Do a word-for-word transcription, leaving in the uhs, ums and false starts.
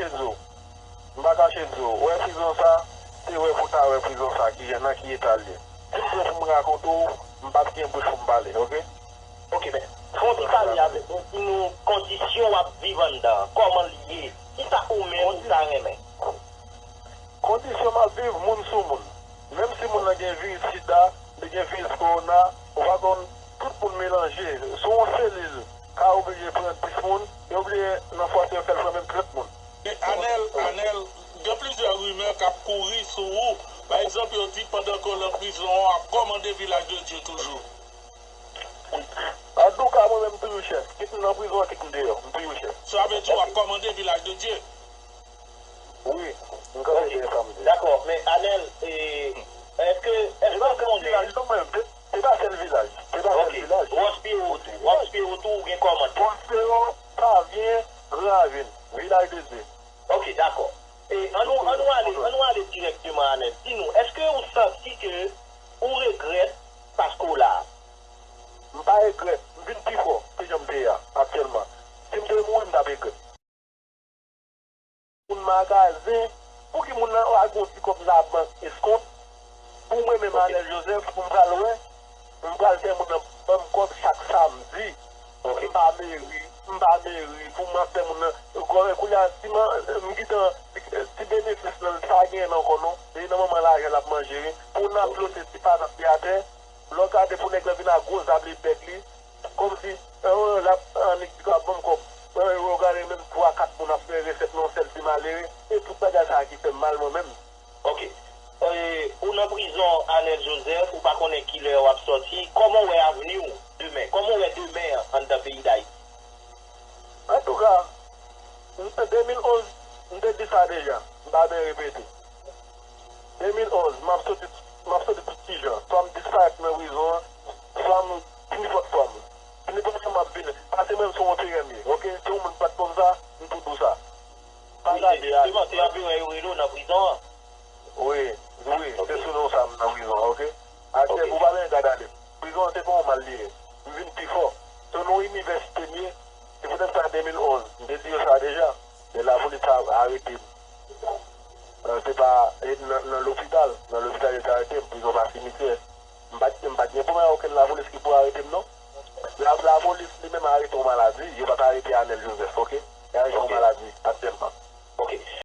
Di w, m pa kache di w, wè prizon sa, se wè pou w ta wè prizon sa, ki jan, nan ki eta l ye. Si m pran pou m rakonte w, m p ap gen bouch pou m pale, oke? Oke, men, fè yon ti pale avèk nou, di nou kondisyon w ap viv anndan an, kòman l ye, kisa ou menm ou ta renmen? Kondisyon m ap viv, moun sou moun. Menm si moun nan gen viris sida, li gen viris kowona, ou pa konn, tout moun melanje. Sou yon selil, ka oblije pran dis moun, yo oblije nan fwa sa yo fè l pran menm trant moun. Men Anèl, Anèl, gen plizyè rimè k ap kouri sou ou. Pa egzanp, yo di pandan ke w nan prizon an, w ap kòmande Vilaj de Dye toujou. Antouka, mwen menm, m toujou chèf. Kit m nan prizon an, kit m deyò, m toujou chèf. Sa vle di w ap kòmande Vilaj de Dye? Wi, m kanpe dèyè sa m di. Dakò, men Anèl, e, èske, èske w konnen? Se pa sèl vilaj, non, men, se, se pa sèl vilaj. Se pa sèl vilaj. Wòspiyè tou, Wòspiyè tou, ou gen kòmand? Wòspiyè, Pavyen, Gran Ravin, Vilaj de Dye. Ok, dakò. E, ann nou, ann nou ale, ann nou ale dirèkteman, Anèl. Di nou, èske ou santi ke ou regrèt paske w la a? M pa regrèt. M vin pi fò ke jan m te ye a aktyèlman. Si m te mouri, m t ap regrèt. Moun magazen, pouki moun nan lage yon ti kòb labank eskont? Pou mwen menm, Anèl Joseph, pou m pral wè, m pral fè moun nan ban m kòb chak samdi. M pa meri, m pa meri, pou m ap fè moun nan, kounye a, si m, m gentan, ti benefis nan, l pa genyen l ankò non. Se nan manman lajan l ap manje, wi. Pou n ap plote ti patat li atè, lè w gade pou nèg la vin ak gwo zam li bèk li, kòmsi, eh, l ap annik di k ap ban m kòb. Eh, yo gade menm twa, kat moun ap fè resèt nan yon sèl ti malere. E tout bagay sa a ki fè m mal mwen menm. Ok. Eh, ou nan prizon, Anèl Joseph, ou pa konnen kilè w ap sòti. Kòman w wè avni w demen? Kòman w wè demen an anndan peyi Dayiti? Antouka, m, de mil onz, m te di sa deja, m pa bezwen repete. De mil onz, m ap soti, m ap soti tout ti jan. Swa m disparèt nan prizon an, swa m, pou nenpòt fòm. Pou nenpòt fòm m ap vini. Paske mwen, m se yon P M ye, oke? Si yon moun bat pou m sa, m tou di w sa. Pa gade a. Jisteman, se anviwon yo rele w nan prizon an. Wi, wi, se sou non sa m nan prizon an, oke? Atè pou pa gen gad ale. Prizon an se pa yon mal li ye. M vin pi fò. Se yon inivèsite m ye. Se poutèt sa de mil onz, m te di yo sa deja. Lè lapolis ta arete m, eh, se pa, eh, nan, nan lopital. Nan lopital yo te arete m. Prizon pa simityè. M pa t, m pa t gen pwoblèm ak okenn lapolis ki pou arete m, non. La, lapolis li menm arete yon maladi. Yo pa t arete Anèl Joseph, oke? Yo arete yon maladi aktyèlman.